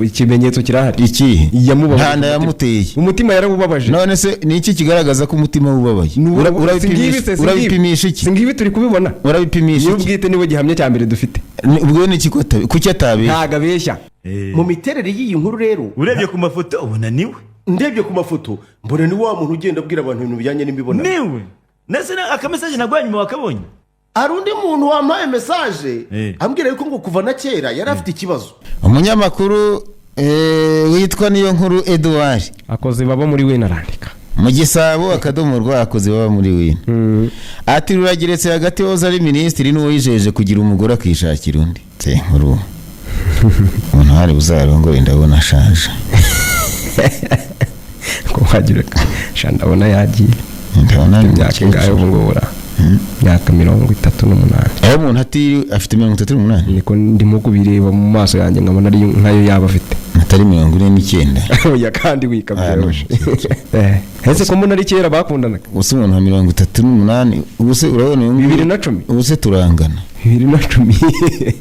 Ikimenyetso kirahari. Ikihe? Yamubabaje. Nta nda yamuteye. Umutima yarawubabaje. None se ni iki kigaragaza ko umutima wubabaye? Urabipimisha iki? Singibi turi kubibona. Urabipimisha Niwe iki? bwite, niwe gihamya cya mbere dufite. Ubwo ni iki ko kuki atabeshya? Ntabwo abeshya. Mu miterere y'iyi nkuru rero, Urebye ku mafoto ubona niwe. Ndebye ku mafoto mbona ni wa muntu ugenda abwira abantu ibintu bijyanye n'imibonano. Niwe ndetse akamessage naguhaye nyuma wakabonye? Hari undi muntu wampaye message ambwira yuko ngo kuva na kera yari afite ikibazo. Umunyamakuru witwa Niyo Nkuru Edouard Akoze baba muri we narandika. Mu Gisabo.rw, akoze baba muri wino, ati rurageretse hagati wahoze ari minisitiri n'uwijeje kugira umugore akishakira undi. Se nkuru umuntu hari buzarongore, ndabona ashaje. Ko wagira sha, ndabona yagiye. Ndabona ari Imyaka ingahe umukecuru. ubu ngubu ra? Imyaka 38. Aho umuntu ati afite 38? Niko ndimo kubireba mu maso yanjye, nkabona ari nkayo yaba afite. Atari 49? Oya, kandi wikabyoroshe. Ah, Ese ko mbona ari kera bakundanaga? Ubu umuntu wa 38, ubu se urabona uyu nguyu- 2010. Ubu se turangana? 2010.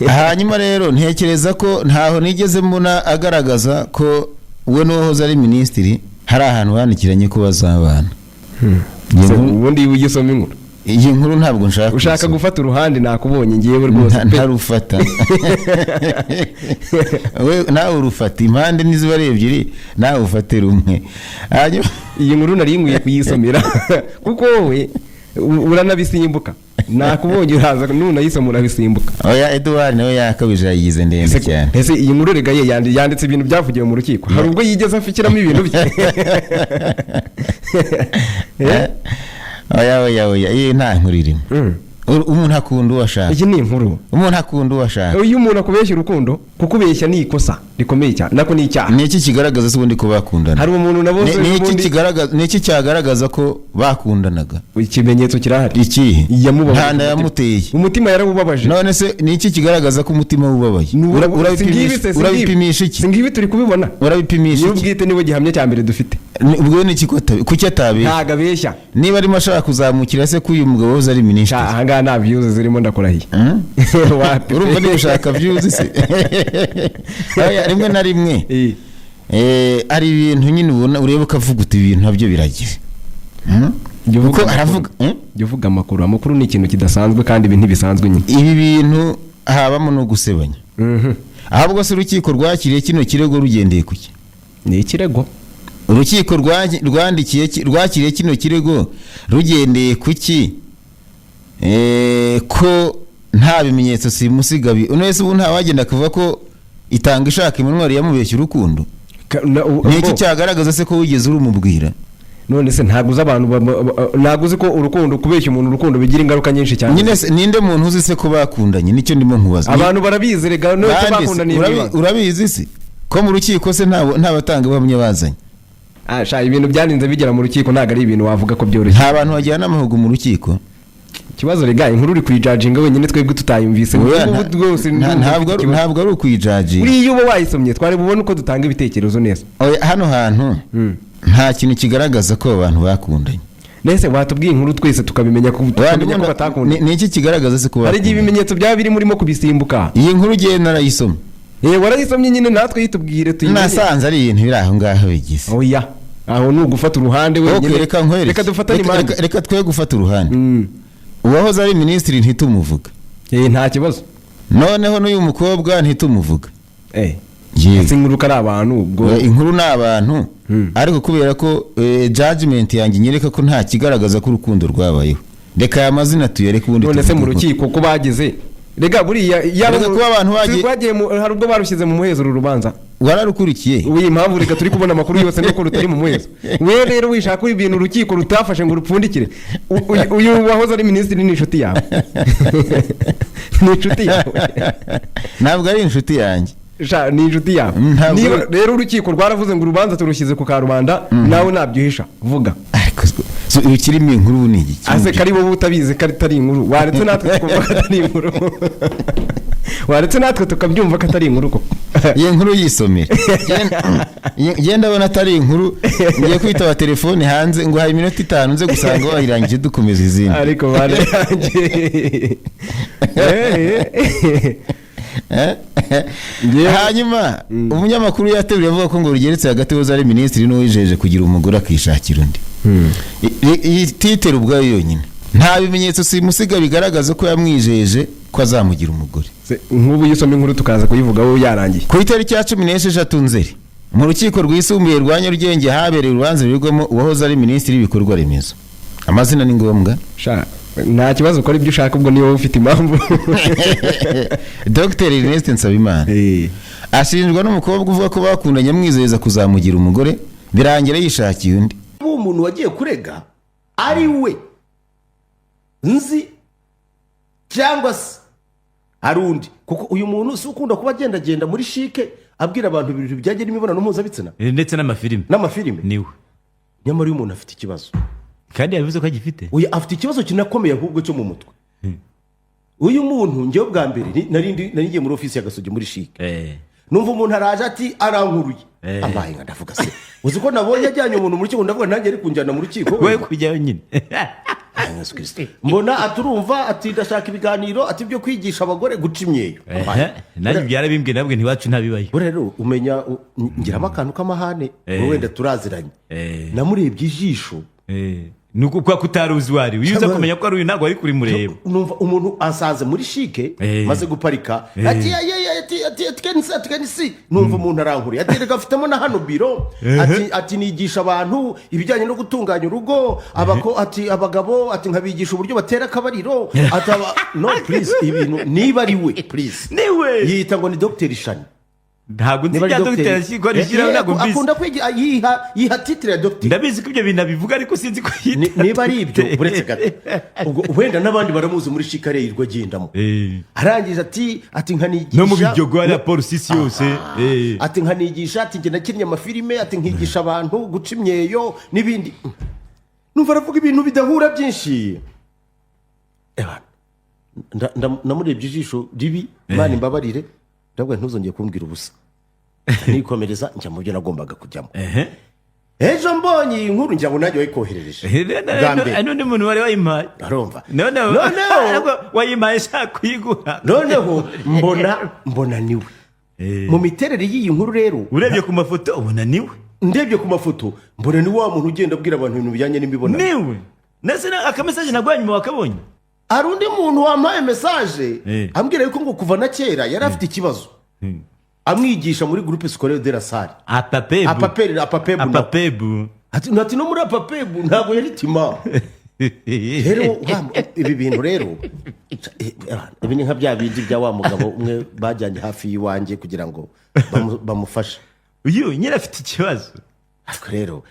Hanyuma rero ntekereza ko ntaho nigeze mbona agaragaza ko we n'uwahoze ari minisitiri hari ahantu bandikiranye ko bazabana. Iyi Se, nkuru- ubundi iyo ugisoma inkuru Iyi nkuru ntabwo nshaka ushaka kuyisoma. gufata uruhande, nakubonye ngewe rwose pe. Ntarufata. We nawe urufata impande niziba ari ebyiri, nawe ufate rumwe, hanyuma Iyi nkuru nari nkwiye kuyisomera kuko wowe uranabisimbuka, nakubonye uraza nunayisoma urabisimbuka. Oya, Edouard nawe yakabije, yayigize ndende cyane. Ese iyi nkuru rega ye yanditse ibintu byavugiwe mu rukiko, hari ubwo yigeze afikiramo ibintu bye? Eh? Oya, oya, oya, iyi nta nkuru irimo. Umuntu akunda uwo ashaka. Iyi ni inkuru. Umuntu akunda uwo ashaka. Iyo umuntu akubeshya urukundo, kukubeshya ni ikosa rikomeye cyane, nako ni icyaha. Ni iki kigaragaza se ubundi ko bakundana? Hari umuntu nabo Ni iki ubundi- kigaragaza, ni iki cyagaragaza ko bakundanaga? Ikimenyetso kirahari. Ikihe? Yamubabaje. Nta nda yamuteye. Umutima yarawubabaje. None se ni iki kigaragaza ko umutima wubabaye? Singibi se, singibi. Urabipimisha iki? Singibi turi kubibona. Urabipimisha Niwe iki? bwite, niwe gihamya cya mbere dufite. Ubwo ni iki ko kuki atabeshya? Ntabwo abeshya. Niba arimo ashaka kuzamukira se ko uyu mugabo wahoze ari Sha, minisitiri? ahangaha nta views zirimo, ndakurahiye. Wapi? Urumva niba ushaka views se? Oya, rimwe na rimwe hari ibintu nyine ubona, ureba ukavuga uti ibintu nabyo biragira. Jya uvuga Kuko amakuru. aravuga, eh? Jya uvuga amakuru. Amakuru ni ikintu kidasanzwe, kandi ibi ntibisanzwe nyine. Ibi bintu habamo no gusebanya. Ahubwo se urukiko rwakiriye kino kirego rugendeye ku ki? Ni ikirego. Urukiko rwandikiye rwakiriye kino kirego rugendeye ku ki? Ko nta bimenyetso simusiga uno wese ubu ntawagenda akavuga ko itanga ishaka Emmanuel yamubeshya urukundo. Ni iki cyagaragaza se ko wigeze urumubwira? None se ntabwo uzi abantu ntabwo uzi ko urukundo, kubeshya umuntu urukundo bigira ingaruka nyinshi cyane? Nyine se ninde muntu uzi se ko bakundanye? Nicyo ndimo nkubaza. Abantu barabizi rega, none se Bande se? bakundaniye mu ibanga. Urabizi se ko mu rukiko se nta batangabuhamya bazanye? Ah, sha, ibintu byarinze bigera mu rukiko ntabwo ari ibintu wavuga ko byoroshye. Nta bantu bajyana amahugu mu rukiko. Ikibazo rega, inkuru uri kuyijudginga wenyine, twebwe tutayumvise. Oya, Ubu rwose ndumva ntabwo ufite ikibazo. Ntabwo ari ukuyijudginga. Buriya iyo uba wayisomye twari bubone uko dutanga ibitekerezo neza. Oya, hano hantu nta kintu kigaragaza ko abo bantu bakundanye. Nese watubwiye inkuru twese tukabimenya ko Oya, tukamenya ko batakundanye? Ni iki kigaragaza se ko Hari igihe bakundanye? ibimenyetso byaba birimo, urimo kubisimbuka. Iyi nkuru ugiye narayisoma. Warayisomye nyine, natwe yitubwire tuyimenye. Nasanze ari ibintu biri aho ngaho bigize. Oya, aho ni ugufata uruhande Ok, wenyine. reka nkwereke. Reka dufatane impande. Reka twe gufata uruhande. Uwahoze ari minisitiri ntitumuvuga. Nta kibazo. Noneho n'uyu mukobwa ntitumuvuga. Yego. Ese inkuru ko ari abantu ubwo? Inkuru ni abantu, ariko kubera ko judgment yanjye inyereka ko nta kigaragaza ko urukundo rwabayeho, reka aya mazina tuyareke, ubundi None se tuvuge mu inkuru. rukiko ko bageze rega buriya yaba Reka kuba abantu bagiye hari ubwo barushyize mu muhezo uru rubanza. Wararukurikiye? Ubu iyi mpamvu reka turi kubona amakuru yose nuko rutari mu muhezo. We rero wishaka ibintu urukiko rutafashe ngo rupfundikire. Uyu wahoze ari minisitiri ni inshuti yawe, ni inshuti yawe. Ntabwo ari inshuti yanjye. Sha, ni inshuti yawe. Ntabwo Niba rero urukiko rwaravuze ngo urubanza turushyize ku karubanda, nawe ntabyo vuga. Ariko so ukirimo inkuru ubu ni igiki? Ase kari wowe utabizi ko atari inkuru, waretse natwe tukumva ko atari inkuru, waretse natwe tukabyumva ko atari inkuru koko. Iyi nkuru yisomere. Genda, abona atari inkuru, ngiye kwitaba telefone hanze ngo hari iminota 5 nze gusanga wayirangije dukomeza izindi. Ariko bana yanjye. Hanyuma umunyamakuru yateruye avuga ko ngo rugeretse hagati y'uwahoze ari minisitiri n'uwijeje kugira umugore akishakira undi. Iyi titre ubwayo yonyine, nta bimenyetso simusiga bigaragaza ko yamwijeje ko azamugira umugore. Nk'ubu iyo usoma inkuru tukaza kuyivugaho yarangiye. Ku itariki ya 16 Nzeri, mu rukiko rwisumbuye rwa Nyarugenge habereye urubanza ruregwamo uwahoze ari minisitiri w'ibikorwa remezo. Amazina ni ngombwa? Sha, nta kibazo, ukora ibyo ushaka, ubwo niba ufite impamvu. Dr Ernest Nsabimana ashinjwa n'umukobwa uvuga ko bakundanye amwizeza kuzamugira umugore, birangira yishakiye undi. Uwo muntu wagiye kurega ari we nzi cyangwa se hari undi, kuko uyu muntu si ukunda kuba agendagenda muri CHIC abwira abantu ibintu bijyanye n'imibonano mpuzabitsina Ndetse n'amafilime. N'amafilime. Niwe. Nyamara uyu muntu afite ikibazo. Kandi yabivuze ko agifite. Uyu afite ikibazo kinakomeye ahubwo cyo mu mutwe. Uyu muntu ngewe bwa mbere nari ngiye muri ofisi ya Gasogi muri CHIC, numva umuntu araje ati arankuruye. Ambaye nka, ndavuga se, uzi ko nabonye ajyanye umuntu mu rukiko, ndavuga nanjye ari kunjyana mu rukiko. We kujyayo nyine. Ay, Yesu Kristo. Mbona aturumva ati ndashaka ibiganiro, ati byo kwigisha abagore guca imyeyo. Ehe, nanjye byarabimbwiye, nabwo ntiwacu ntabibayo. Buriya rero umenya ngiramo akantu k'amahane. Wowe wenda turaziranye. Namurebye ijisho. Ni uko kuba kutari uzi uwo ari we, iyo uza kumenya ko ari uyu ntabwo wari kurimureba. Numva umuntu asanze muri CHIC, maze guparika, ati "Ya, ya, ya," ati "Can see," ati "Can see." Numva umuntu arankuriye ati reka afitemo na hano biro, ati nigisha abantu ibijyanye no gutunganya urugo, abako, ati abagabo, ati nkabigisha uburyo batera akabariro, ati no please, ibintu niba ari we, please. Niwe. Yiyita ngo ni Dr Shani. Ntabwo nzi Niba ari ibya dogiteri ko rishyiraho, ntabwo mbizi. Akunda kwigira, yiha titre ya dogiteri. Ndabizi ko ibyo bintu abivuga, ariko sinzi ko yita Niba ari ibyo, dogiteri. buretse gato, ubwo wenda n'abandi baramuzi muri CHIC yirirwa agendamo. Arangije ati nkanigisha No mu Biryogo hariya polisi isi yose. Ati nkanigisha, ati njye nakinnye amafilime, ati nkigisha abantu guca imyeyo n'ibindi. Numva aravuga ibintu bidahura byinshi. Ewana, namurebye ijisho ribi, Imana imbabarire, ndavuga ntuzongeye kumbwira ubusa, nikomereza njya mu byo nagombaga kujyamo. Ejo mbonye iyi nkuru, ngira ngo nanjye wayikoherereje bwa mbere. N'undi muntu wari wayimpaye. Arumva. Noneho Noneho wayimpaye ashaka kuyiguha. Noneho mbona niwe mu miterere y'iyi nkuru rero. Urebye ku mafoto ubona niwe. Ndebye ku mafoto mbona ni wa muntu ugenda abwira abantu ibintu bijyanye n'imibonano. Niwe. Ndetse akamessage naguhaye nyuma wakabonye? Hari undi muntu wampaye message ambwira yuko ngo kuva na kera yari afite ikibazo, amwigisha muri Groupe Scolaire de la Salle. Apapebu. Apaperi, apapebu nawe. Apapebu. Ati no muri apapebu ntabwo yari tima rero. Ibi bintu rero, ibi ni nka bya bindi bya wa mugabo umwe bajyanye hafi y'iwanjye kugira ngo bamufashe. Uyu nyine afite ikibazo. Ariko rero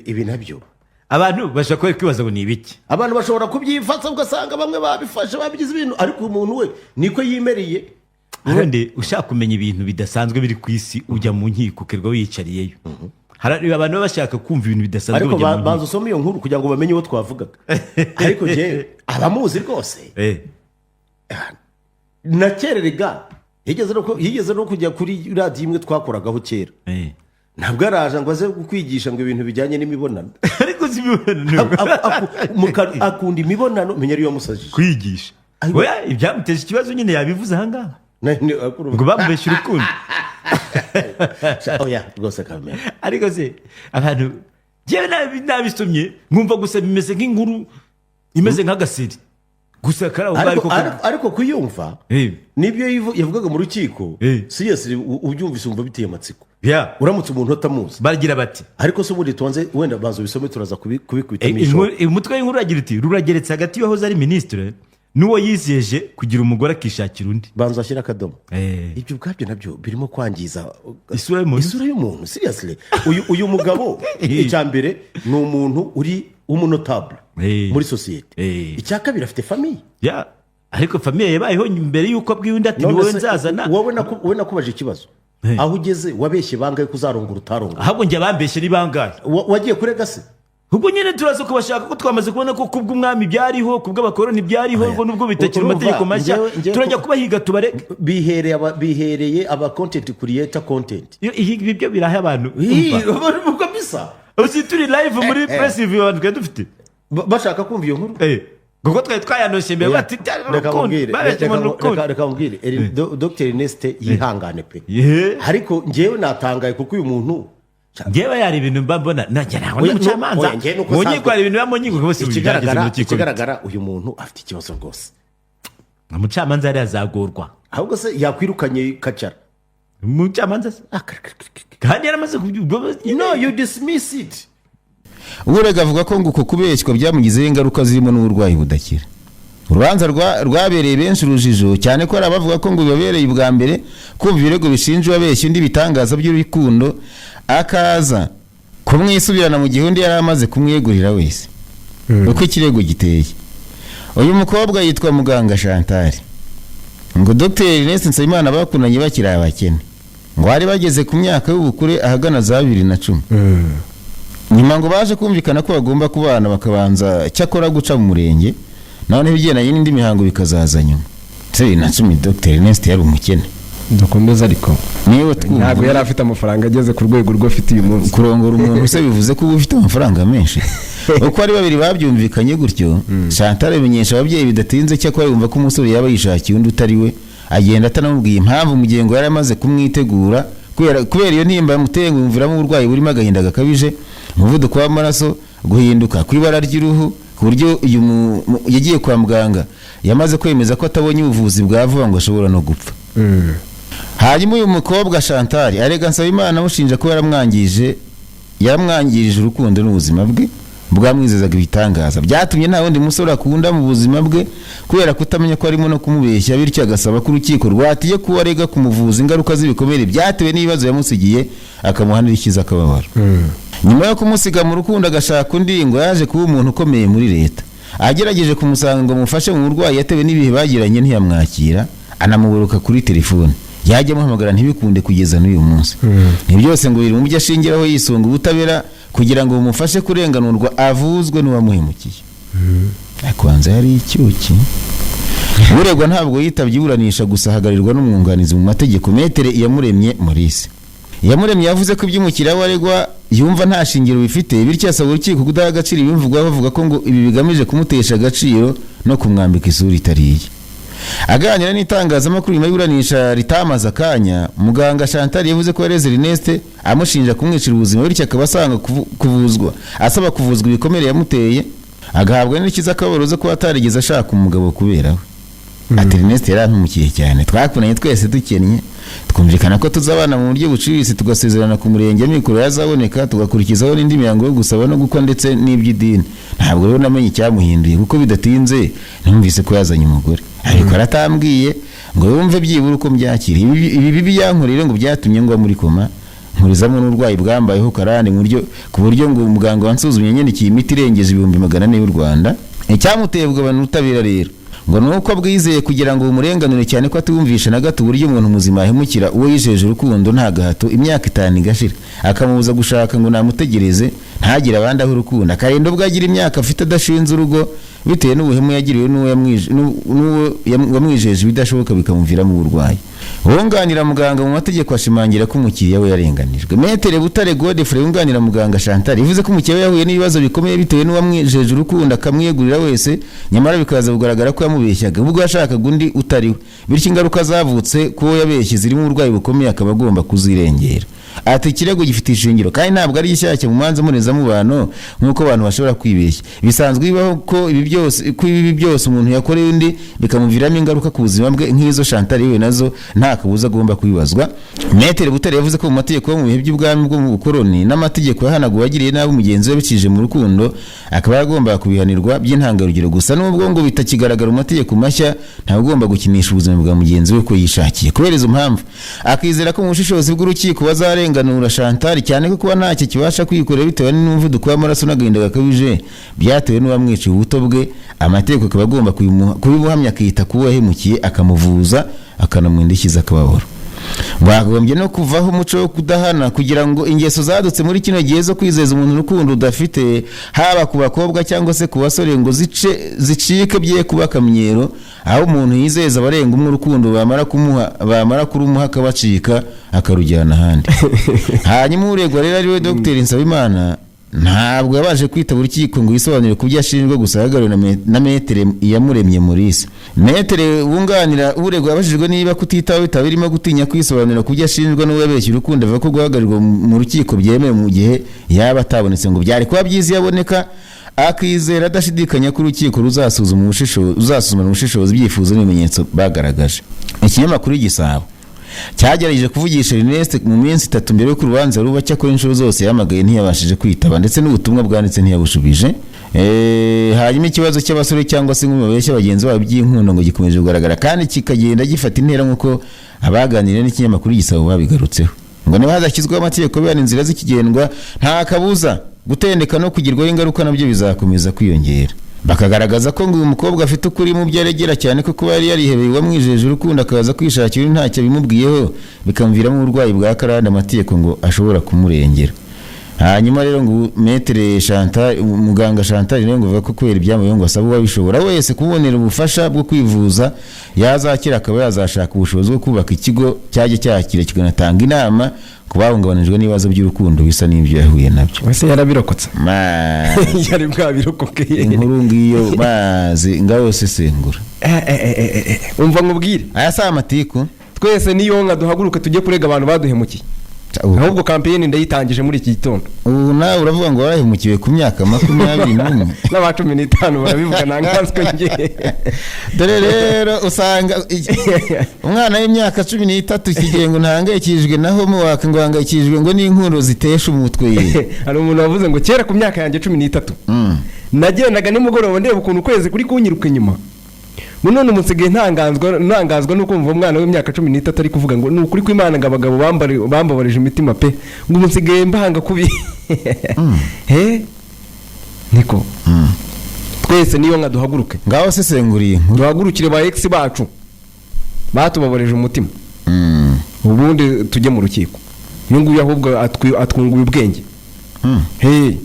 ibi nabyo Abantu bashobora kuba bari kwibaza ngo ni ibiki. Abantu bashobora kubyifata, ugasanga bamwe babifashe babigize ibintu, ariko umuntu we niko yimereye. Ubundi ushaka kumenya ibintu bidasanzwe biri ku isi, ujya mu nkiko ukirirwa wiyicariyeyo. Hari abantu baba bashaka kumva ibintu bidasanzwe, Ariko bajya mu banza nkiko. usome iyo nkuru kugira ngo bamenye uwo twavugaga. Ariko njyewe abamuzi rwose, na kera rega yigeze no kujya kuri radiyo imwe twakoragaho kera. Ntabwo araje ngo aze kukwigisha ngo ibintu bijyanye n'imibonano. Ariko si imibonano. Akunda imibonano, menya ariyo yamusajije. Kwigisha. Oya, ibyamuteje ikibazo nyine yabivuze ahangaha, ngo bamubeshye urukundo. Oya rwose kamera. Ariko se abantu, njyewe nabisomye nkumva gusa bimeze nk'inkuru imeze nk'agaseri gusa kari aho ngaho. Ariko Ariko ariko kuyumva nibyo yavugaga mu rukiko, seriously, ubyumvise wumva biteye amatsiko uramutse umuntu utamuzi. Baragira bati Ariko se ubundi tubanze, wenda banza ubisome, turaza kubikubitamo ishoti. Umutwe w'inkuru uragira uti rurageretse hagati y'uwahoze ari minisitiri n'uwo yizeje kugira umugore akishakira undi. Banza ashyire akadomo. Ibyo ubwabyo nabyo birimo kwangiza Isura y'umuntu. Isura y'umuntu, seriously. Uyu mugabo, icya mbere ni umuntu uri w'umunotable muri sosiyete. Icya kabiri afite famille. Ya, ariko famille yabayeho mbere y'uko abwiye undi ati ni None wowe se, nzazana. Wowe nakubaje ikibazo: aho ugeze wabeshye bangahe kuzarongora utarongora? Ahubwo njye abambeshye ni bangahe? Wagiye kurega se? Ubwo nyine turaza kubashaka ko twamaze kubona ko kubw'umwami byariho, kubw'abakoroni byariho, ngo nubwo bitakiri Urumva, amategeko mashya, njyewe turajya kubahiga tubareke. Bihereye aba content creator content. Ibi byo biraha abantu. Umva kabisa. Uzi turi live muri press review, abantu twari dufite Bashaka kumva iyo nkuru. Kuko twari twayanoshye mbere, bati Reka urukundo mubwire, babeshye reka umuntu urukundo. Reka mubwire, Dr Ernest yihangane pe. Ye. Ariko njyewe natangaye kuko uyu muntu Njyewe yari ibintu mba mbona nanjye ntabwo ndi Oya, umucamanza. oya, njyewe nuko Mu nkiko nsanzwe- hari ibintu biba mu nkiko bose byageze mu ikigaragara rukiko. Ikigaragara uyu muntu afite ikibazo rwose. Umucamanza yari yazagorwa. Ahubwo se yakwirukanye kacara? Umucamanza se kandi yaramaze kubyumva. No, you dismiss it. Urega avuga ko ngo uko kubeshywa byamugizeho ingaruka zirimo n'uburwayi budakira. Urubanza rwabereye benshi urujijo, cyane ko hari abavuga ko ngo bibabereye ubwa mbere kumva ibirego bishinja uwabeshya undi ibitangaza by'urukundo, akaza kumwisubirana mu gihe undi yari amaze kumwegurira wese. Uko ikirego giteye: uyu mukobwa yitwa Muganga Chantal. Ngo Dr Ernest Nsabimana bakundanye bakiri abakene, ngo bari bageze ku myaka y'ubukure ahagana za 2010. Nyuma ngo baje kumvikana ko bagomba kubana, bakabanza cyakora guca mu murenge, noneho ibigendanye n'indi mihango bikazaza nyuma. Ndetse 2010 Dr Ernest yari umukene. Dukomeze ariko. Niba twumva Ntabwo yari afite amafaranga ageze ku rwego rwo afite uyu munsi. Kurongora umuntu se bivuze ko uba ufite amafaranga menshi? Uko ari babiri babyumvikanye gutyo. Chantal abimenyesha ababyeyi bidatinze, cyakora yumva ko umusore yaba yishakiye undi utari we, agenda atanamubwiye impamvu, mu gihe ngo yari amaze kumwitegura. Kubera iyo ntimba yamuteye, ngo yumviramo uburwayi burimo agahinda gakabije, umuvuduko w'amaraso, guhinduka kw'ibara ry'uruhu, ku buryo uyu yagiye kwa muganga yamaze kwemeza ko atabonye ubuvuzi bwa vuba ngo ashobora no gupfa. Hanyuma uyu mukobwa Chantal arega Nsabimana amushinja ko yaramwangirije urukundo n'ubuzima bwe bwamwizezaga ibitangaza, byatumye nta wundi musore akunda mu buzima bwe kubera kutamenya ko arimo no kumubeshya. Bityo agasaba ko urukiko rwatiye kuba arega kumuvuza ingaruka z'ibikomere byatewe n'ibibazo yamusigiye, akamuha n'irikiza akababaro. Nyuma yo kumusiga mu rukundo agashaka undi, ngo yaje kuba umuntu ukomeye muri leta. Agerageje kumusanga ngo amufashe mu burwayi yatewe n'ibihe bagiranye, ntiyamwakira, anamuburuka kuri telefone, yajya amuhamagara ntibikunde kugeza n'uyu munsi. Ibi byose ngo biri mu byo ashingiraho yisunga ubutabera kugira ngo bumufashe kurenganurwa, avuzwe n'uwamuhemukiye. Ariko hanze hari icyuki. Uregwa ntabwo yitabye iburanisha, gusa ahagarirwa n'umwunganizi mu mategeko, Maître Iyamuremye Maurice. Iyamuremye yavuze ko iby'umukiriya we aregwa yumva nta shingiro bifite, bityo asaba urukiko kudaha agaciro ibimvugwa, bavuga ko ngo ibi bigamije kumutesha agaciro no kumwambika isura itari iye. Aganira n'itangazamakuru nyuma y'iburanisha ritamaze akanya, muganga Chantal yavuze ko yareze Ernest amushinja kumwicira ubuzima, bityo akaba asanga kuvuzwa, asaba kuvuzwa ibikomere yamuteye, agahabwa n'ikiza akababaro zo kuba atarigeze ashaka umugabo kubera we. Ati: "Ernest yarampemukiye cyane. Twakundanye twese dukennye, twumvikana ko tuzabana mu buryo buciriritse, tugasezerana ku murenge, amikoro yazaboneka tugakurikizaho n'indi mihango yo gusaba no gukwa ndetse n'iby'idini. Ntabwo rero namenye icyamuhinduye, kuko bidatinze numvise ko yazanye umugore, ariko aratambwiye ngo yumve byibura uko mbyakira. Ibi bibi yankoreye ngo byatumye ngwa muri koma, nkurizamo n'uburwayi bwambayeho karande, mu buryo ku buryo ngo umuganga wansuzumye yanyandikiye imiti irengeje 400,000 y'u Rwanda. Icyamuteye kugabana ubutabera rero ngo ni uko abwizeye kugira ngo bumurenganure, cyane ko atiyumvisha na gato uburyo umuntu muzima yahemukira uwo yijeje urukundo nta gahato, imyaka 5 igashira akamubuza gushaka ngo namutegereze, ntagire abandi aho urukundo, akarinda ubwo agira imyaka afite adashinze urugo, bitewe n'ubuhemu yagiriwe n'uwo wamwijeje ibidashoboka, bikamuviramo uburwayi." Wunganira muganga mu mategeko ashimangira ko umukiriya we yarenganijwe. Maître Butare Godfrey wunganira muganga Chantal yavuze ko umukiriya we yahuye n'ibibazo bikomeye bitewe n'uwamwijeje urukundo akamwiyegurira wese, nyamara bikaza kugaragara ko yamubeshyaga ubwo yashakaga undi utari we, bityo ingaruka zavutse kuwo yabeshye zirimo uburwayi bukomeye akaba agomba kuzirengera. Ati: "Ikirego gifite ishingiro kandi ntabwo ari gishyashya mu manza mbonezamubano nk'uko abantu bashobora kwibeshya. Bisanzwe bibaho ko ibi byose umuntu yakoreye undi bikamuviramo ingaruka ku buzima bwe nk'izo Chantal yewe nazo, nta kabuza agomba kubibazwa." Maître Butare yavuze ko mu mategeko yo mu bihe by'ubwami bwo mu bukoroni n'amategeko yahanaguwe agiriye nabi mugenzi we bicishije mu rukundo akaba yagombaga kubihanirwa by'intangarugero. Gusa nubwo ngo bitakigaragara mu mategeko mashya, ntawe ugomba gukinisha ubuzima bwa mugenzi we uko yishakiye. Kubera izo mpamvu, akizera ko mu bushishozi bw'urukiko bazarenganura Chantal, cyane ko kuba ntacyo kibasha kwikorera bitewe n'umuvuduko w'amaraso n'agahinda gakabije byatewe n'uwamwiciye ubuto bwe, amategeko akaba agomba kubimuhamya, akita ku wo yahemukiye, akamuvuza, akanamuha indishyi z'akababaro. Bagombye no kuvaho umuco wo kudahana, kugira ngo ingeso zadutse muri kino gihe zo kwizeza umuntu urukundo udafite, haba ku bakobwa cyangwa se ku basore, ngo zice zicike, bye kuba akamenyero aho umuntu yizeza abarenga umwe urukundo, bamara kurumuha akabacika akarujyana ahandi. Hanyuma uregwa rero, ariwe Dr Nsabimana, Ntabwo yabanje kwitaba urukiko ngo yisobanure ku byo ashinjwa, gusa ahagarariwe na Maître Iyamuremye Maurice. Maître wunganira uregwa yabajijwe niba kutitaba bitaba birimo gutinya kwisobanura ku byo ashinjwa n'uwo yabeshye urukundo, avuga ko guhagarirwa mu rukiko byemewe mu gihe yaba atabonetse, ngo byari kuba byiza iyo aboneka, akizera adashidikanya ko urukiko ruzasuzumana ubushishozi ibyifuzo n'ibimenyetso bagaragaje. Ikinyamakuru Igisabo cyagerageje kuvugisha Ernest mu minsi 3 mbere y'uko urubanza ruba, cyakora inshuro zose yahamagaye ntiyabashije kwitaba, ndetse n'ubutumwa bwanditse ntiyabushubije. Hanyuma ikibazo cy'abasore cyangwa se inkumi babeshya bagenzi babo by'inkundo ngo gikomeje kugaragara kandi kikagenda gifata intera, nk'uko abaganiriye n'ikinyamakuru Igisabo babigarutseho. Ngo niba hadashyizweho amategeko bihana inzira zikigendwa, nta kabuza gutendeka no kugirwaho ingaruka nabyo bizakomeza kwiyongera. Bakagaragaza ko ngo uyu mukobwa afite ukuri mu byo aregera, cyane ko kuba yari yarihebeye uwamwijeje urukundo akaza kwishakira undi ntacyo abimubwiyeho, bikamuviramo uburwayi bwa karande, amategeko ngo ashobora kumurengera. Hanyuma rero ngo Maître Chantal, muganga Chantal rero ngo avuga ko kubera ibyamubayeho ngo asaba uwabishobora wese kumubonera ubufasha bwo kwivuza, yazakira akaba yazashaka ubushobozi bwo kubaka ikigo cyajya cyakira kikanatanga inama ku bahungabanijwe n'ibibazo by'urukundo bisa n'ibyo yahuye nabyo. Wese yarabirokotse, yari bwabirokoke. Inkuru ngiyo, mazi ngaho sesengura. Umva nkubwire. Aya si amatiku. Twese niyo nka duhaguruke tujye kurega abantu baduhemukiye. Ahubwo campaign ndayitangije muri iki gitondo. Ubu nawe uravuga ngo warahemukiwe ku myaka 21? N'aba 15 barabivuga, ntanganswe njye. Dore rero usanga umwana w'imyaka 13 iki ngo ntahangayikishijwe na homework, ngo ahangayikishijwe ngo n'inkundo zitesha umutwe ye. Hari umuntu wavuze ngo kera ku myaka yanjye 13 nagendaga nimugoroba ndeba ukuntu ukwezi kuri kunyiruka inyuma, ngo none umusigaye ntangazwa nuko mva umwana w'imyaka 13 ari kuvuga ngo ni ukuri kw'Imana, ngo abagabo bambabarije imitima pe, ngo umusigaye mbahanga kubi. He niko twese niyo nka duhaguruke. Ngaho sesenguriye inkuru. Duhagurukire ba ex bacu batubabarije umutima, ubundi tujye mu rukiko. Uyu nguyu ahubwo atwunguye ubwenge. He,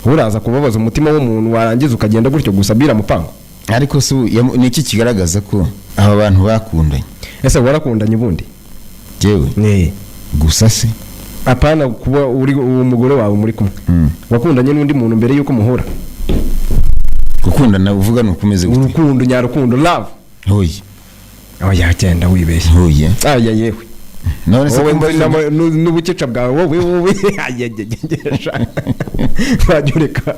uraza kubabaza umutima w'umuntu, warangiza ukagenda gutyo gusa bira mupango. Ariko si ni iki kigaragaza ko aba bantu bakundanye? Ese warakundanye ubundi? Jewe gusa se? Apana kuba uri uwo mugore wawe muri kumwe, wakundanye n'undi muntu mbere y'uko muhura? Gukundana uvuga ni ukumeze gute? Urukundo nyarukundo, love. Hoye. Oya, genda wibeshye. Hoye. Aya yewe. None se wowe kumva nzi n'ubukeca bwawe, wowe wajya ureka.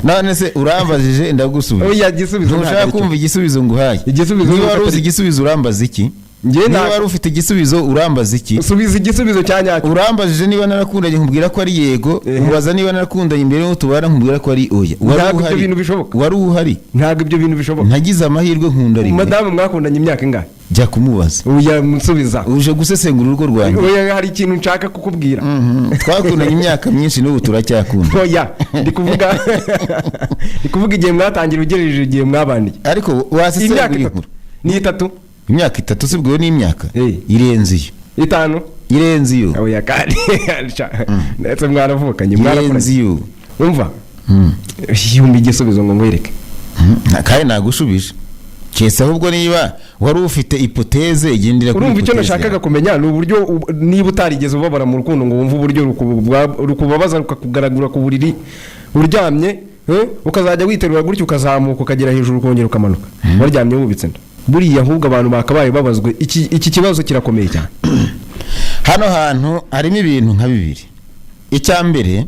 None se urambajije ndagusubiza. Oya, igisubizo ntabwo Ntushaka ari cyo. kumva igisubizo nguhaye? Igisubizo Niba nuko wari uzi igisubizo, urambaza iki? Njye Niba wari ufite igisubizo, urambaza iki? Subiza igisubizo cya nyacyo. Urambajije niba narakundanye, nkubwira ko ari yego. Ubaza niba narakundanye mbere y'uko tubana, nkubwira ko ari oya. Wari Ntabwo ibyo uhari. bintu bishoboka. Wari uhari. Ntabwo ibyo bintu bishoboka. Ntagize amahirwe nkunda rimwe. Madamu mwakundanye imyaka ingahe? Jya kumubaza. Oya, musubiza. Uje gusesengura urugo rwanjye. Oya, hari ikintu nshaka kukubwira. Twakundanye imyaka myinshi, n'ubu turacyakunda. Oya, ndi kuvuga igihe mwatangira ugerereje igihe mwabaniye. Ariko Imyaka wasesengura 3 inkuru. Ni 3. Imyaka 3 si bwo ni imyaka irenze iyo. 5. Irenze iyo. Oya, kandi ndetse mwaravukanye, Irenze mwarakuranye. iyo. Umva, yumva igisubizo ngo nkwereke. Kandi nagushubije keretse ahubwo niba wari ufite hypothèse, igendera kuri Urumva icyo hypothèse nashakaga yawe. kumenya ni uburyo niba utarigeze ubabara mu rukundo ngo wumve uburyo rukubabaza, rukakugaragura ku buriri uryamye, ukazajya witerura gutyo ukazamuka ukagera hejuru ukongera ukamanuka waryamye wubitse inda. Buriya ahubwo abantu bakabaye babazwe. Iki kibazo kirakomeye cyane. Hano hantu harimo ibintu nka bibiri. Icya mbere,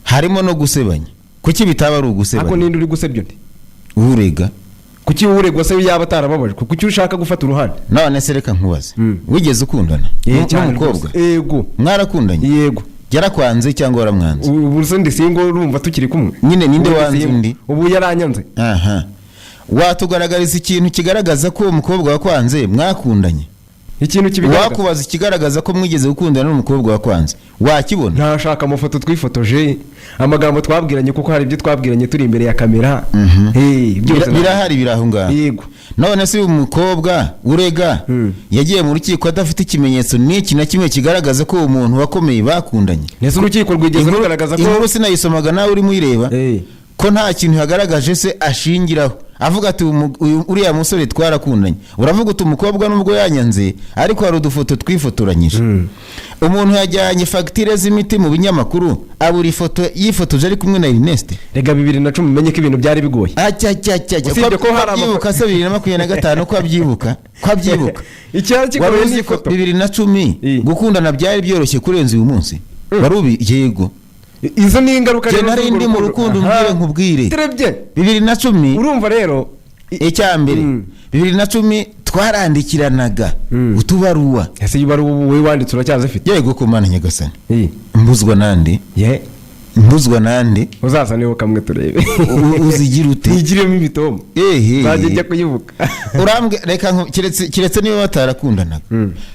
harimo no gusebanya. Kuki bitaba ari Ariko ugusebanya? ninde uri gusebya undi? Urega. Kuki uregwa se yaba atarababajwe? Kuki ushaka gufata uruhande? None se reka nkubaze, wigeze ukundana Cyane n'umukobwa? rwose. Yego. Mwarakundanye? Yego. Yarakwanze cyangwa waramwanze? Ubu se ndi single, urumva tukiri kumwe. Nyine ninde Ubu ndi wanze single. undi? Ubu yaranyanze. Aha watugaragariza ikintu kigaragaza ko uwo mukobwa wakwanze mwakundanye? Ikintu kibigaragaza? Wakubaza ikigaragaza ko mwigeze gukundana n'umukobwa wakwanze, wakibona? Ntashaka amafoto twifotoje, amagambo twabwiranye, kuko hari ibyo twabwiranye turi imbere ya kamera. Byose Birahari, biri aho ngaho. Yego. None se uyu mukobwa urega yagiye mu rukiko adafite ikimenyetso n'iki na kimwe kigaragaza ko uwo muntu wakomeye bakundanye? Ese urukiko rwigeze rugaragaza ko Inkuru sinayisomaga nawe urimo uyireba? Ko nta kintu yagaragaje se ashingiraho Avuga ati: "Uriya musore twarakundanye." Uravuga uti: "Umukobwa nubwo yanyanze, ariko hari udufoto twifotoranyije." Umuntu yajyanye fagitire z'imiti mu binyamakuru, abura ifoto yifotoje ari kumwe na Ernest. Rega 2010 umenye ko ibintu byari bigoye. Acya. Usibye ko hari Abyibuka se 2025, ko abyibuka? Icyari Wari kigoye ni uzi ko ifoto. 2010 gukundana byari byoroshye kurenza uyu munsi? Wari ubi? Yego. Izo ni ingaruka Jye rero nari z'urwo ndi mu rukundo, umbwire nkubwire. Terebye. 2010. Urumva rero Icya mbere, 2010 twarandikiranaga utubaruwa. Ese iyo ibaruwa ubu wowe wanditse uracyazifite? Yego, ku Mana nyagasani. Iyi. Mbuzwa nande? Ye. Mbuzwa nande? Uzazaneho kamwe turebe. Uzigira ute? Ntigiremo imitomo. Ehe. Nzajya njya kuyibuka. Urambwe, reka keretse niba batarakundanaga.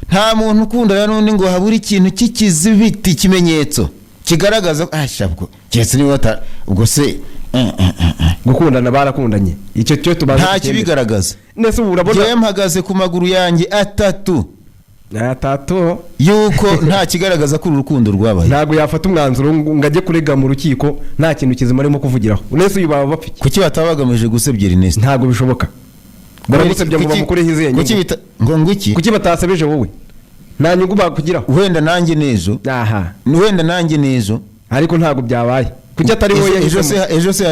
Nta muntu ukundana n'undi ngo habure ikintu cy'ikizibiti, ikimenyetso kigaragaza ah shabwo, keretse niba batara ubwo se eh. Gukundana barakundanye, icyo cyo tubanza Nta tucyemere. kibigaragaza. Nese ubu urabona? Njyewe mpagaze ku maguru yanjye atatu Atatu. yuko nta kigaragaza ko uru rukundo rwabaye. Ntabwo yafata umwanzuro ngo ajye kurega mu rukiko nta kintu kizima arimo kuvugiraho. Nese uyu baba bapfa iki? Kuki bataba bagamije gusebya Ernest? Ntabwo bishoboka. Baragusebya ngo bamukureho izihe Kuki nyungu? Ngo iki? Kuki batasebeje wowe? Nta nyungu bakugiraho. Wenda nanjye n'ejo. Aha. Wenda nanjye n'ejo. Ariko ntabwo byabaye. Kuki atari wowe Ejo se yahisemo? Ejo se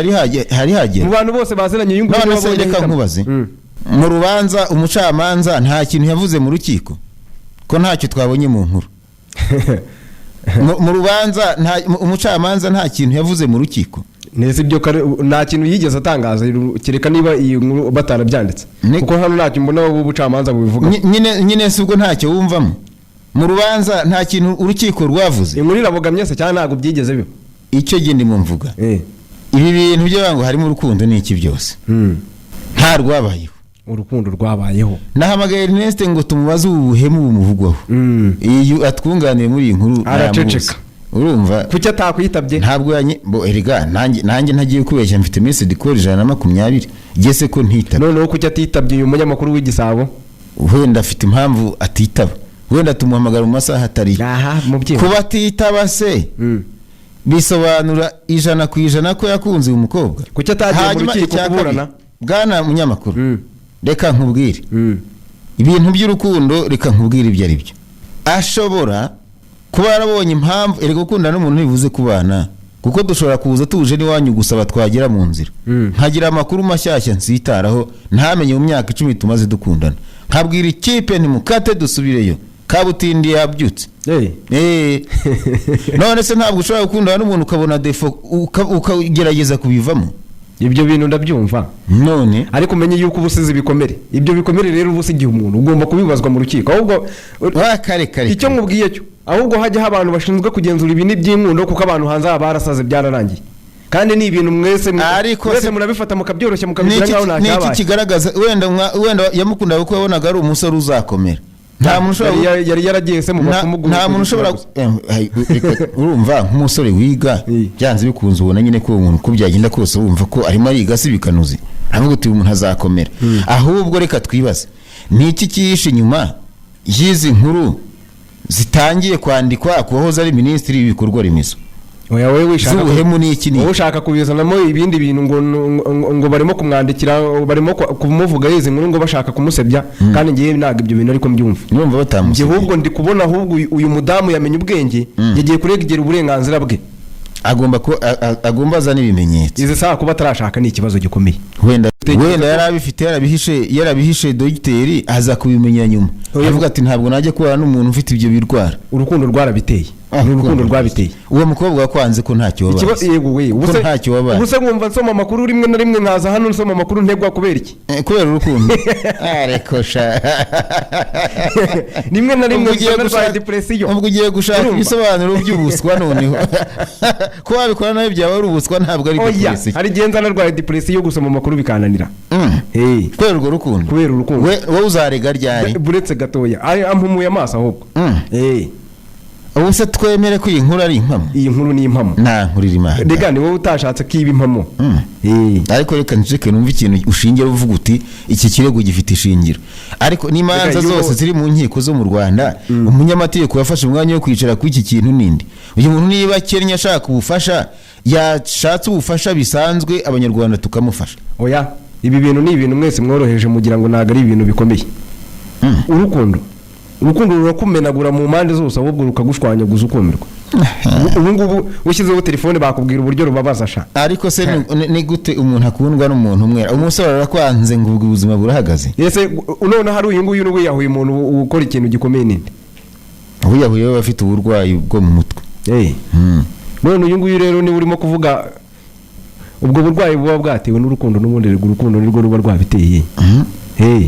hari hagera? Mu bantu bose baziranye, uyu nguyu None niwe se wabonye reka ahitamo. nkubaze, mu rubanza umucamanza nta kintu yavuze mu rukiko? Ko ntacyo twabonye mu nkuru? Mu rubanza umucamanza nta kintu yavuze mu rukiko? Nese ibyo kare nta kintu yigeze atangaza, kereka niba iyi nkuru batarabyanditse, kuko hano ntacyo mbona ubucamanza bubivuga. Nyine si ubwo ntacyo wumvamo? Mu rubanza nta kintu urukiko rwavuze? Inkuru irabogamye se cyangwa ntabwo byigeze biba? Icyo gihe ndimo mvuga, ibi bintu byo ngo harimo urukundo ni iki byose, nta rwabayeho. Urukundo rwabayeho. Nahamagaye Ernest ngo tumubaze ubu buhemu bumuvugwaho, iyo atwunganiye muri iyi nkuru. Araceceka. Ntamuzi. Urumva? Kuki atakwitabye? Ntabwo yanye bo. Erega nanjye ntagiye kubeshya, mfite missed call 120, gese ko ntitaba. Noneho kuki atitabye uyu munyamakuru w'Igisabo? Wenda afite impamvu atitaba, wenda tumuhamagara mu masaha atari. Aha mubyeyi. Kuba atitaba se bisobanura 100% ko yakunze uyu mukobwa? Kuki atagiye mu Hanyuma rukiko icya kabiri, kuburana? bwana munyamakuru, reka nkubwire ibintu by'urukundo, reka nkubwire ibyo ari byo. Ashobora kuba yarabonye impamvu. Erega gukundana n'umuntu ntibivuze kubana, kuko dushobora kuza tuje n'iwanyu gusaba, twagera mu nzira nkagira amakuru mashyashya nsitaraho ntamenye mu myaka 10 tumaze dukundana, nkabwira ikipe ntimukate dusubireyo, kabutindi yabyutse. Eh. None se ntabwo ushobora gukundana n'umuntu ukabona défaut, ukagerageza kubivamo? Ibyo bintu ndabyumva. None? Ariko umenye yuko uba usize ibikomere. Ibyo bikomere rero uba usigiye umuntu, ugomba kubibazwa mu rukiko ahubwo. Wa kare kare. Icyo nkubwiye cyo, ahubwo hajyaho abantu bashinzwe kugenzura ibi by'inkundo, kuko abantu hanze aha barasaze, byararangiye, kandi ni ibintu mwese Ariko mwese murabifata mukabyoroshya, mukabigira nkaho nta Niki cyabaye. kigaragaza? Wenda yamukundaga kuko yabonaga ari umusore uzakomera. Nta muntu ushobora Yari yaragiye se mu bapfumu? Nta muntu ushobora urumva nk'umusore wiga, byanze bikunze ubona nyine ko uwo muntu, uko byagenda kose, wumva ko arimo ariga si bikanuzi, aravuga uti: "Uyu muntu azakomera." Ahubwo reka twibaze, ni iki cyihishe inyuma y'izi nkuru zitangiye kwandikwa ku wahoze ari minisitiri w'ibikorwa remezo Oya, wowe wishaka z'ubuhemu n'iki wowe n'iki? ushaka kubizanamo ibindi bintu ngo barimo kumwandikira, barimo kumuvuga izi nkuru ngo bashaka kumusebya, kandi ngewe ntabwo ibyo bintu ariko mbyumva. Urumva Njye batamusebye? ahubwo ndi kubona ahubwo uyu mudamu yamenye ubwenge, yagiye kuregera uburenganzira bwe. Agomba ko agomba azana ibimenyetso. Izi saha kuba atarashaka ni ikibazo gikomeye. Wenda Utekereza wenda yari abifite, yarabihishe dogiteri, aza kubimenya nyuma. Oya. Avuga ati: "Ntabwo najya kubana n'umuntu ufite ibyo birwara." Urukundo rwarabiteye. Ah, Ni urukundo rwabiteye. Uwo mukobwa wakwanze ko ntacyo wabaye? Yego we. Ko ntacyo wabaye? Ubuse nkumva nsoma amakuru rimwe na rimwe, nkaza hano nsoma amakuru ntegwa kubera iki? Kubera urukundo? Ariko sha. Rimwe na rimwe Ubwo ugiye mbona narwaye gushaka depression. Ubwo ugiye gushaka Urumva? ibisobanuro by'ubuswa. Noneho ko wabikora nawe byaba ari ubuswa, ntabwo ari Oya. depression. Hari igihe nza narwaye depression yo gusoma amakuru bikananira. Kubera urwo rukundo? Kubera urukundo. Wowe uzarega ryari? Buretse gatoya. Ari ampumuye amaso ahubwo. Ubu se twemere ko iyi nkuru ari impamo? Iyi nkuru ni impamo. Nta nkuru irimo aha. Rega ni wowe utashatse ko iba impamo. Ariko reka nceke numve ikintu ushingira uvuga uti iki kirego gifite ishingiro. Ariko n'imanza Reka zose ziri mu nkiko zo mu Rwanda, umunyamategeko yafashe umwanya wo kwicara kuri iki kintu ninde? Uyu muntu niba akennye ashaka ubufasha, yashatse ubufasha bisanzwe, Abanyarwanda tukamufasha. Oya. Ibi bintu ni ibintu mwese mworoheje mugira ngo ntabwo ari ibintu bikomeye. Urukundo rurakumenagura mu mpande zose, ahubwo rukagushwanyaguza ukumirwa. Ubu ngubu ushyizeho telefone bakubwira uburyo rubabaza sha. Ariko se ni gute umuntu akundwa n'umuntu umwe, umusore arakwanze ngo ubwo ubuzima burahagaze? Ese none hari uyu nguyu n'uwiyahuye, umuntu ukora ikintu gikomeye ninde? Uwiyahuye we afite uburwayi bwo mu mutwe. None uyu nguyu rero niba urimo kuvuga ubwo burwayi buba bwatewe n'urukundo, n'ubundi rwo urukundo nirwo ruba rwabiteye.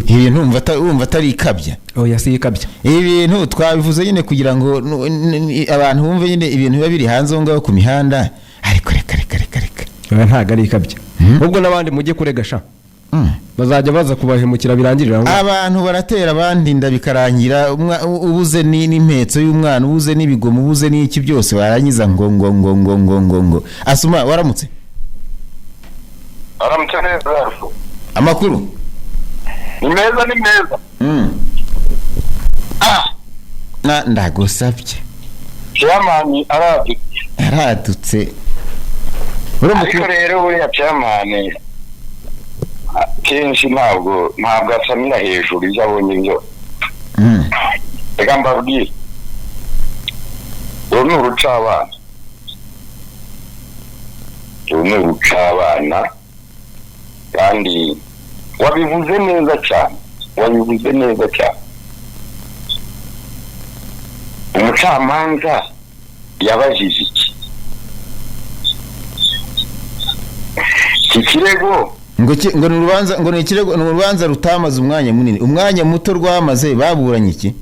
Ibintu wumva atari ikabya? Oya, si ikabya. Ibi bintu twabivuze nyine kugira ngo abantu bumve nyine ibintu biba biri hanze aho ngaho ku mihanda, ariko reka reka reka reka. Oya, ntabwo ari ikabya. Ubwo n'abandi mujye kurega sha, bazajya baza kubahemukira birangirira aho ngaho. Abantu baratera abandi inda bikarangira ubuze n'impetso y'umwana, ubuze n'ibigomo, ubuze n'iki byose, warangiza ngo ngo ngo ngo ngo ngo ngo. Asuma, waramutse? Aramutse neza. Amakuru? Ni meza, ni meza. Na ndagusabye. Chairman aradutse. Aradutse. Ariko rero buriya chairman kenshi ntabwo asamira hejuru ibyo abonye byose. Reka mbabwire, uru ni urucabana, uru ni urucabana, kandi wabivuze neza cyane, wabivuze neza cyane. Umucamanza yabajije iki kirego ngo ni urubanza, ngo ni ikirego, ni urubanza rutamaze umwanya munini, umwanya muto rwamaze baburanye iki?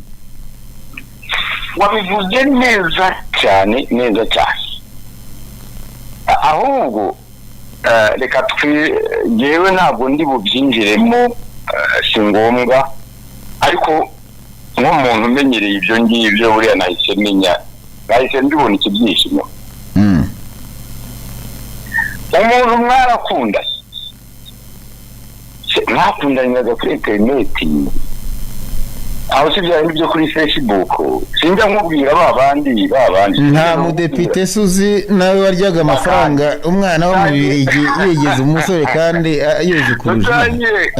Wabivuze neza cyane, neza cyane. Ahubwo reka twe, yewe ntabwo ndi bubyinjiremo, si ngombwa, ariko nk'umuntu umenyereye ibyo ngibyo buriya nahise menya, nahise mbibona ikibyishimo. Umuntu mwarakundanye, mwakundanyiraga kuri interineti, aho si bya bindi byo kuri Facebook, sinjya nkubwira ba bandi ba bandi. Nta mudepite Suzi nawe waryaga amafaranga umwana wo mu Bubiligi yigeze umusore kandi yuzukuruje. Dutangire,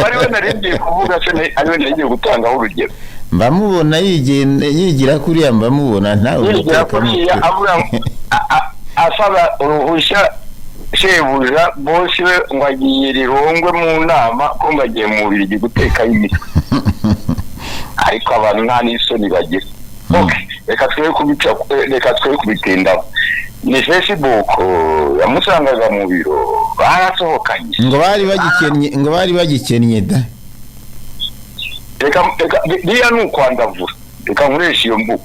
ari we nari ngiye kuvuga se, ari we nari ngiye gutangaho urugero. Mbamubona yigira kuriya, mbamubona ntawe yigira kuriya umutekamutwe. Avuga asaba uruhushya shebuja bosi we ngo agiye Rirongwe mu nama, ko ngo agiye mu Bubiligi gutekayo imitwe, ariko abantu nta n'isoni bagira. Okay, reka twe kubica, reka twe kubitindaho. Ni Facebook yamusangaga mu biro, barasohokanye. Ngo bari bagikennye, ngo bari bagikennye da. Reka reka, biriya ni ukwandavura, reka nkoresha iyo mvugo.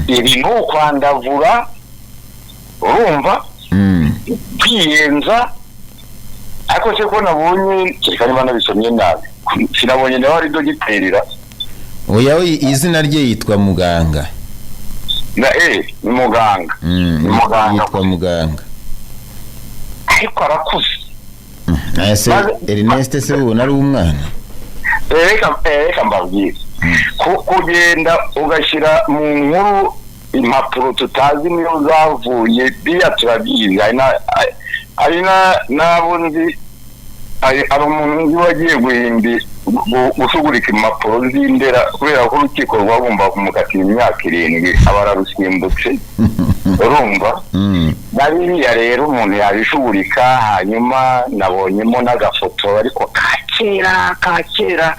Ibi ni ukwandavura, urumva? Kwiyenza. Ariko se ko nabonye, kereka niba nabisomye nabi, sinabonye nawe ari dogiterira. Oya, we izina rye yitwa muganga. Na ni muganga. Ni muganga. Yitwa muganga. Ariko arakuze. Ese Ernest se ubona ari umwana? Reka mbabwire, kugenda ugashyira mu nkuru impapuro tutazi niyo zavuye, biriya turabizi. Hari n'abo nzi, hari umuntu nzi wagiye gushugurika impapuro z'indera kubera ko urukiko rwagomba kumukatira imyaka 7, aba ararusimbutse, urumva? Na biriya rero umuntu yabishugurika. Hanyuma nabonyemo n'agafoto, ariko ka kera, ka kera,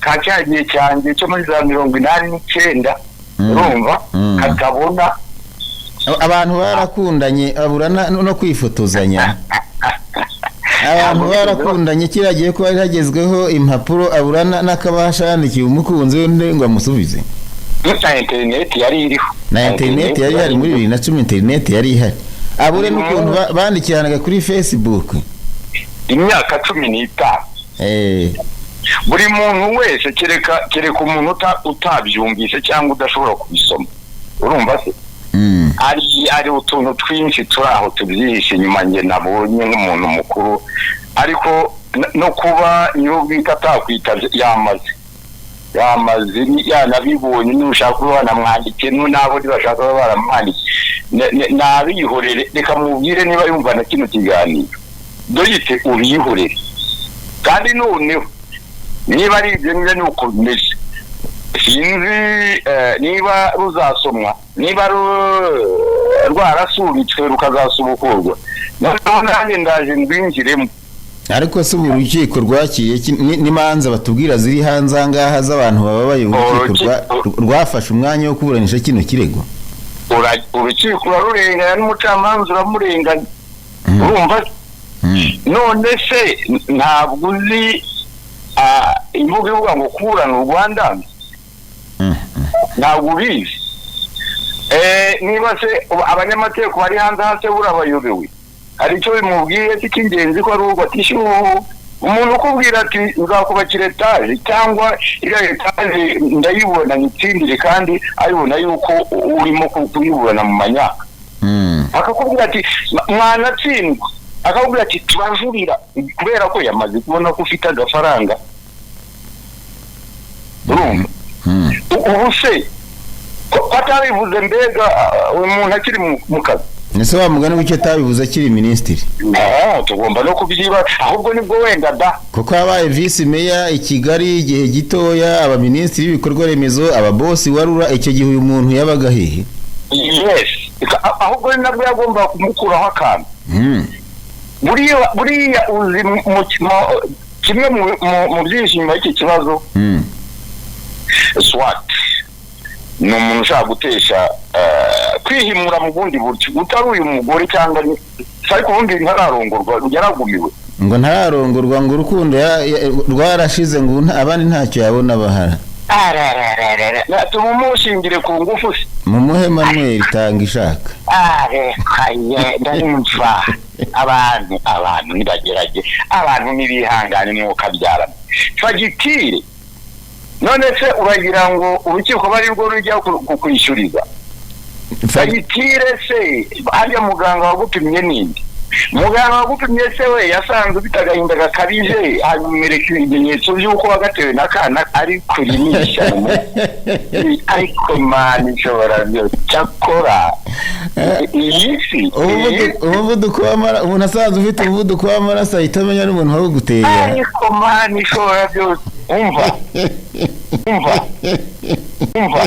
ka cya gihe cyanjye cyo muri za 89, urumva? Katabona. Abantu barakundanye babura no kwifotozanya. Abantu barakundanye kiriya gihe ko hari hagezweho impapuro, abura n'akabasha yandikiye umukunzi we undi ngo amusubize. Na interineti yari iriho. Na interineti yari ihari muri 2010, interineti yari ihari, abure n'ukuntu bandikiranaga kuri Facebook. Imyaka 15. Buri muntu wese, kereka umuntu utabyumvise cyangwa udashobora kubisoma, urumva se? Hari utuntu twinshi turi aho tubyihishe inyuma njye nabonye nk'umuntu mukuru, ariko no kuba nyir'ubwite atakwitabye, yamaze yanabibonye, nushaka kuba banamwandikiye, n'abo ntibashaka kuba baramwandikiye, nabihorere. Reka mubwire niba yumva na kino kiganiro, dogite ubihorere. Kandi noneho niba ari ibyo, niba ni uko bimeze, sinzi niba ruzasomwa, niba rwarasubitswe rukazasubukurwa, noneho nanjye ndaje ndwinjiremo. Ariko se ubu urukiko rwakiye n'imanza batubwira ziri hanze aha ngaha z'abantu bababaye, urukiko rwafashe umwanya wo kuburanisha kino kirego? Urukiko urarurenganya n'umucamanza uramurenganya, urumva? None se ntabwo uzi imvugo ivuga ngo kuburana u Rwanda? Ntabwo ubizi? Niba se abanyamategeko bari hanze hasi burabayobewe, hari icyo bimubwiye? Si icy'ingenzi ko ari ubwo atishyura. Umuntu ukubwira ati nzakubakira etaje, cyangwa iriya etaje ndayibona nyitsindire, kandi abibona yuko urimo kuyiburana mu manyaka, akakubwira ati mwanatsindwa, akakubwira ati turajurira, kubera ko yamaze kubona ko ufite agafaranga, urumva? Ubu se ko atabivuze, mbega uyu muntu akiri mu kazi? Ese wa mugani w'icyo atabivuze akiri minisitiri? Tugomba no kubyiba ahubwo nibwo wenda da. Kuko yabaye visi meya i Kigali igihe gitoya, aba minisitiri w'ibikorwa remezo, aba bosi wa RURA, icyo gihe uyu muntu yabaga hehe? Yes, ahubwo ni nabwo yagomba kumukuraho akantu. Buriya uzi kimwe mu byinshi nyuma y'iki kibazo, swat ni umuntu ushaka gutesha, kwihimura mu bundi buryo utari uyu mugore cyangwa ariko ubundi ntararongorwa, yaragumiwe. Ngo ntararongorwa, ngo urukundo rwarashize, ngo abandi ntacyo yabona bahara. Ararararara, tumushingire ku ngufu se? Mumuhe Manuel tanga ishaka. Arekaye, ndumva abantu nibagerage, abantu nibihangane, mwuka byarana fagitire. None se uragira ngo urukiko bari rwo rujya kukwishyuriza fagitire se? Harya muganga wagupimye ninde? Muganga wagupimye se we yasanze ufite agahinda gakabije, hanyuma ibimenyetso by'uko wagatewe n'akana ari kurimisha? Ariko Mana ishobora byose, cyakora iyi si Umuvuduko w'amaraso, umuntu asanzwe ufite umuvuduko w'amaraso ahita amenya n'umuntu wawuguteye. Ariko Mana ishobora byose, umva, umva, umva.